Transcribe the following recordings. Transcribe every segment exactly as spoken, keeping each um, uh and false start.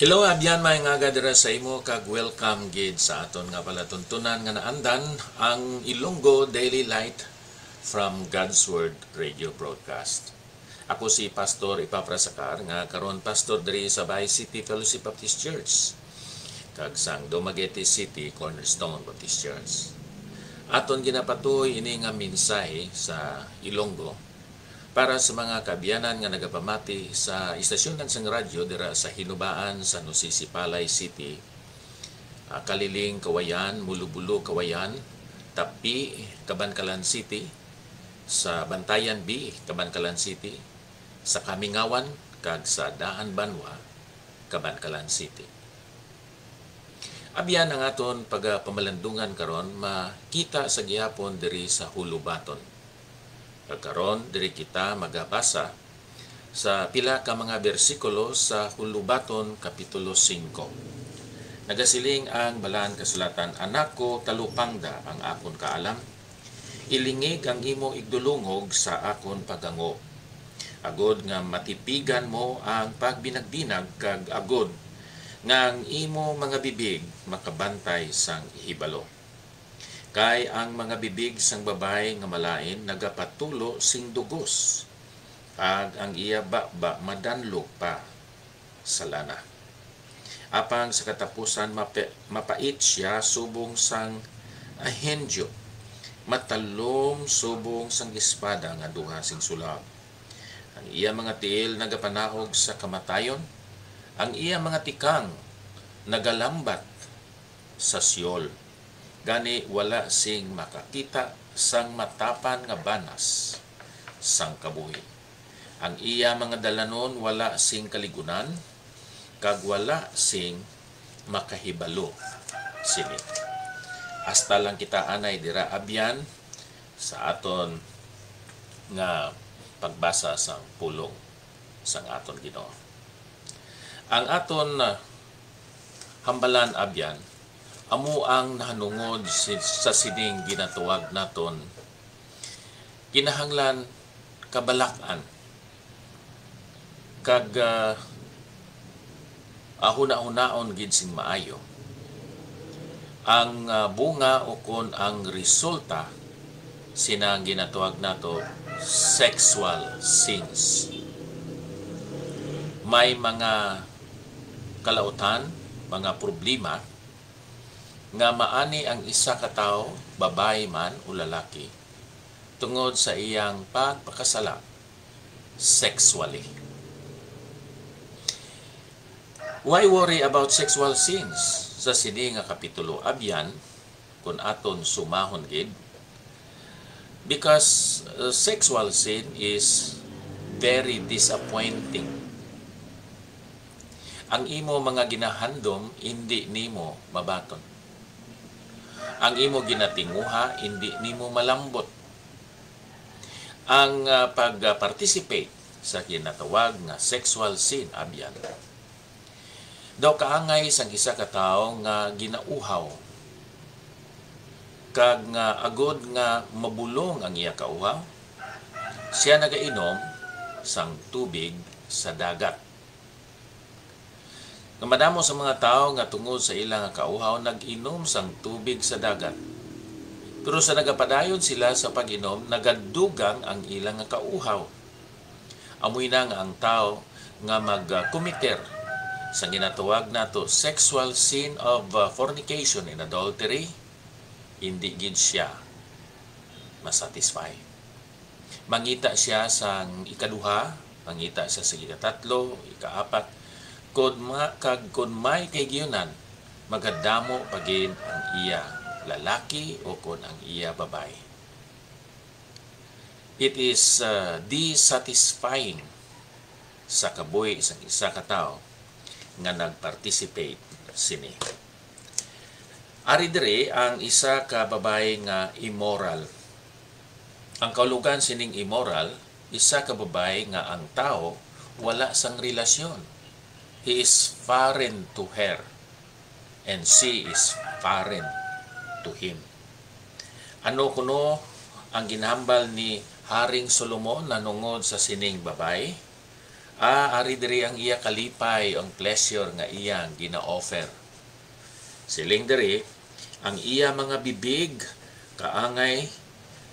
Hello, abyan, may ngaga dira sa imo, kag welcome gid sa aton nga palatuntunan nga naandan, ang Ilonggo Daily Light from God's Word Radio Broadcast. Ako si Pastor Epafras Acar, nga karon pastor diri sa Bay City Fellowship Baptist Church, kag sang Dumaguete City Cornerstone Baptist Church. Aton ginapatuloy ini nga mensahe sa Ilonggo para sa mga kaabyanan nga nagapamati sa istasyonan sang radyo dira sa Hinubaan, San Jose, Sipalay City, ah, Kaliling, Cauayan, Mulobulo, Cauayan, Tapi, Kabankalan City, sa Bantayan B, Kabankalan City, sa Kamingawan, kag sa Daan Banwa, Kabankalan City. Abyan, ang aton pagapamalandungan karon makita sa gihapon diri sa Hulubaton. Kag karon, diri kita magabasa sa pila ka mga bersikulo sa Hulubaton, Kapitulo singko. Nagasiling ang Balaan Kasulatan, "Anak ko, talupangda ang akon kaalam. Ilingig ang imo igdulungog sa akon paghango, agod nga matipigan mo ang pagbinagbinag, kag agod nga ang imo mga bibig makabantay sang hibalo. Kay ang mga bibig sang babayi nga malain nagapatulo sing dugos, kag ang iya baba madanlog pa sa lana. Apang sa katapusan, mape-, mapait sia subong sang ahendio, matalom subong sang espada nga duha sing sulab. Ang iya mga tiil nagapanaog sa kamatayon, ang iya mga tikang nagalambat sa Sheol. Gani, wala sing makakita sang matapan nga banas sang kabuhi. Ang iya mga dalanon wala sing kaligunan, kag wala sing makahibalo sini." Hasta lang kita anay dira, abyan, sa aton nga pagbasa sang pulong sang aton Ginoo. Ang aton, ah, hambalan, abyan, amo ang nahanungod si-, sa sining ginatawag naton kinahanglan kabalak-an, kag, ah, ah, hunahunaon gid sing maayo ang, ah, bunga ukon ang resulta sinang ginatawag nato sexual sins. May mga kalautan, mga problema nga maani ang isa ka tawo, babayi man o lalaki, tungod sa iyang pagpakasala sexually. Why worry about sexual sins sa sini nga kapitulo? Abyan, kun aton sumahon gid, because, uh, sexual sin is very disappointing. Ang imo mga ginahandom, indi nimo mabaton. Ang imo ginatinguha, indi nimo malambot. Ang, ah, pag-participate sa ginatawag nga sexual sin, abyan, daw kaangay sang isa ka tawo nga ginauhaw, kag nga agod nga mabulong ang iya kauhaw, siya nagainom sang tubig sa dagat. Nga madamo sa mga tawo nga tungod sa ila nga kauhaw nag-inom sang tubig sa dagat. Pero sa nagapadayon sila sa pag-inom, nagadugang ang ila nga kauhaw. Amoy na nga ang tawo nga mag-committer sa ginatawag nato sexual sin of, uh, fornication and adultery, hindi gid siya masatisfy. Mangita siya sang ikaduha, mangita siya sa ikatatlo, ikaapat, kun ma-, kag kun may kahigayunan, magadamo pa gid ang iya lalaki o kun ang iya babayi. It is, uh, dissatisfying sa kabuhi sang isa ka tawo nga nag-participate sini. Ari diri ang isa ka babayi nga immoral. Ang kahulogan sining immoral, isa ka babayi nga ang tawo wala sang relasyon. He is foreign to her, and she is foreign to him. Ano kuno ang ginhambal ni Haring Solomon nanungod sa sining babayi? Ah, ari diri ang iya kalipay, ang pleasure nga iyang gina-offer. Siling diri, ang iya mga bibig kaangay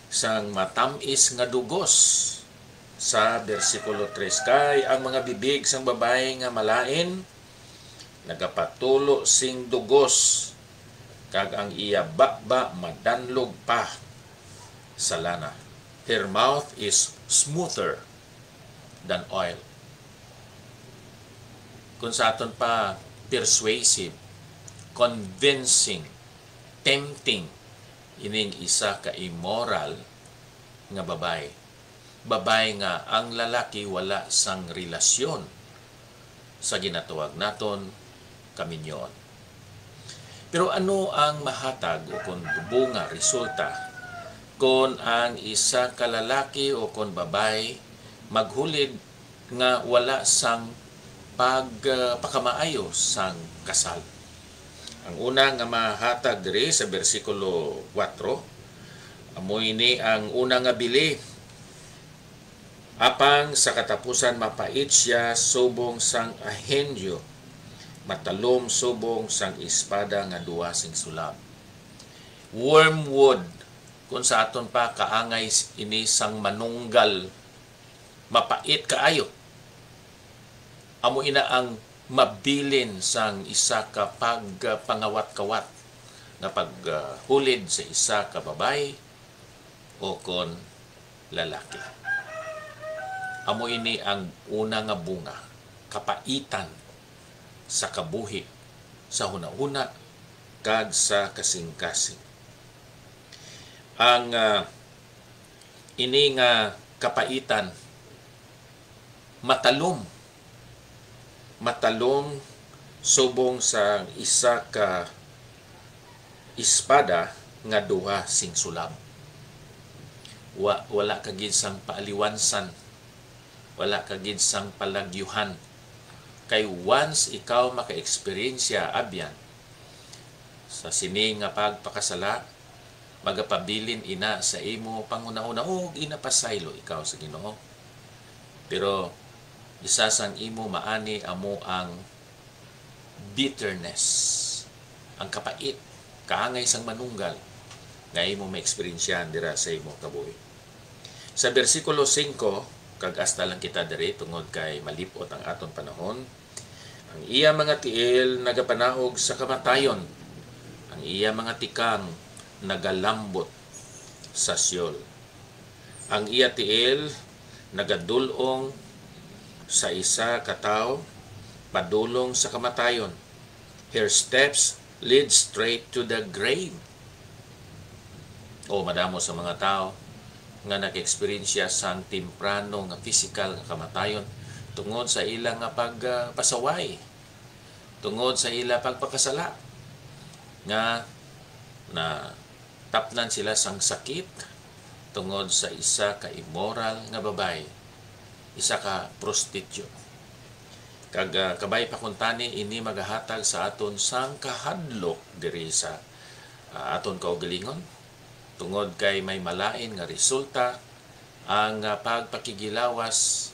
sang matam-is nga dugos. Sa bersikulo tres, kay ang mga bibig sang babayi nga malain nagapatulo sing dugos, kag ang iya baba madanlog pa sa lana. Her mouth is smoother than oil. Kung sa aton pa, persuasive, convincing, tempting, ining isa ka immoral nga babayi. Babayi nga ang lalaki wala sang relasyon sa ginatawag naton kaminyoon. Pero ano ang mahatag o kon bunga, resulta, kon ang isa ka lalaki o kon babayi maghulid nga wala sang pag, ah, pakamaayo sang kasal? Ang una nga mahatag diri sa bersikulo kuwatro, amo ini ang una nga bili. Apang sa katapusan mapait sia subong sang ahenyo, matalom subong sang espada nga duha sing sulab. Wormwood, kung sa aton pa, kaangay s-, ini sang manunggal, mapait kaayo. Amo ina ang mabilin sang isa ka pagpangawat-kawat nga paghulid sa isa ka babayi o kon lalaki. Amo ini ang una nga bunga, kapaitan sa kabuhi, sa hunahuna, kag sa kasingkasing. Ang, ah, ini nga kapaitan matalom, matalom subong sa isa ka espada nga duha sing sulab. Wa-, wala ka gid sang paaliwansan, wala ka gid sang palagyuhan. Kay once ikaw maka-eksperyensya, abyan, sa sini nga pagpakasala, magapabilin ina sa imo panghunahuna ug ina pasaylo ikaw sa Ginoo. Pero isa sang imo maani amo ang bitterness, ang kapait, kaangay sang manunggal nga imo maeksperiensyahan dira sa imo kabuhi. Sa bersikulo singko, kag hasta lang kita diri tungod kay malip-ot ang aton panahon, ang iya mga tiil nagapanaog sa kamatayon, ang iya mga tikang nagalambot sa Sheol. Ang iya tiil nagadul-ong sa isa ka tawo padulong sa kamatayon. Her steps lead straight to the grave. O, madamo sa mga tawo nga nag-eksperyensya sang temprano nga pisikal nga kamatayon tungod sa ila nga pag, ah, pasaway, tungod sa ila pagpakasala, nga natapnan sila sang sakit tungod sa isa ka immoral nga babayi, isa ka prostitute. Kag, ah, kabay pa kuntani, ini magahatag sa aton sang kahadlok diri sa, ah, aton kaugalingon, tungod kay may malain nga resulta ang, ah, pagpakigilawas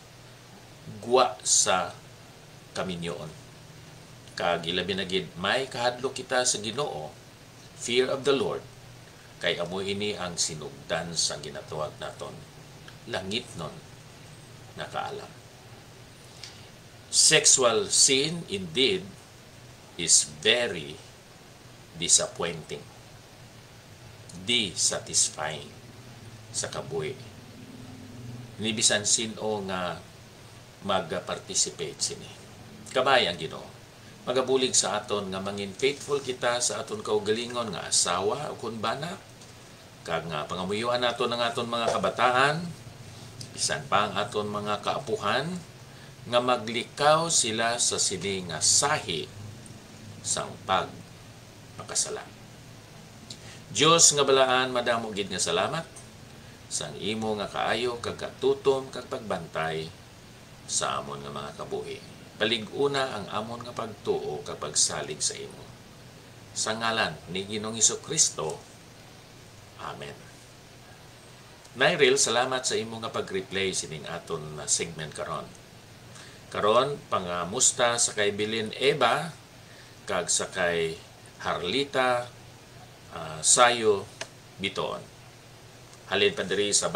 gwa sa kaminyoon. Kag ilabi na gid, may kahadlok kita sa Ginoo, fear of the Lord, kay amo ini ang sinugdan sang ginatawag naton langitnon nga kaalam. Sexual sin indeed is very disappointing, dissatisfying sa kabuhi ni bisan sin-o nga mag-participate sini. Kabay ang Ginoo magabulig sa aton nga mangin faithful kita sa aton kaugalingon nga asawa ukon bana, kag nga pangamuyoan naton ang aton mga kabataan, bisan pa ang aton mga kaapuhan, nga maglikaw sila sa sini nga sahi sang pagpakasala. Dios nga balaan, madamo gid nga salamat sang imo nga kaayo kag katutom kag pagbantay sa amon nga mga kabuhi. Palig-una ang amon nga pagtuo kag pagsalig sa imo. Sa ngalan ni Ginoong Jesu-Cristo, amen. Nyril, salamat sa imo nga pag-replay sining aton, ah, segment karon. Karon, pangamusta sa kay Belen Eva kag sa kay Harlita, ah, Sayo Bitoon. Halin pa diri sa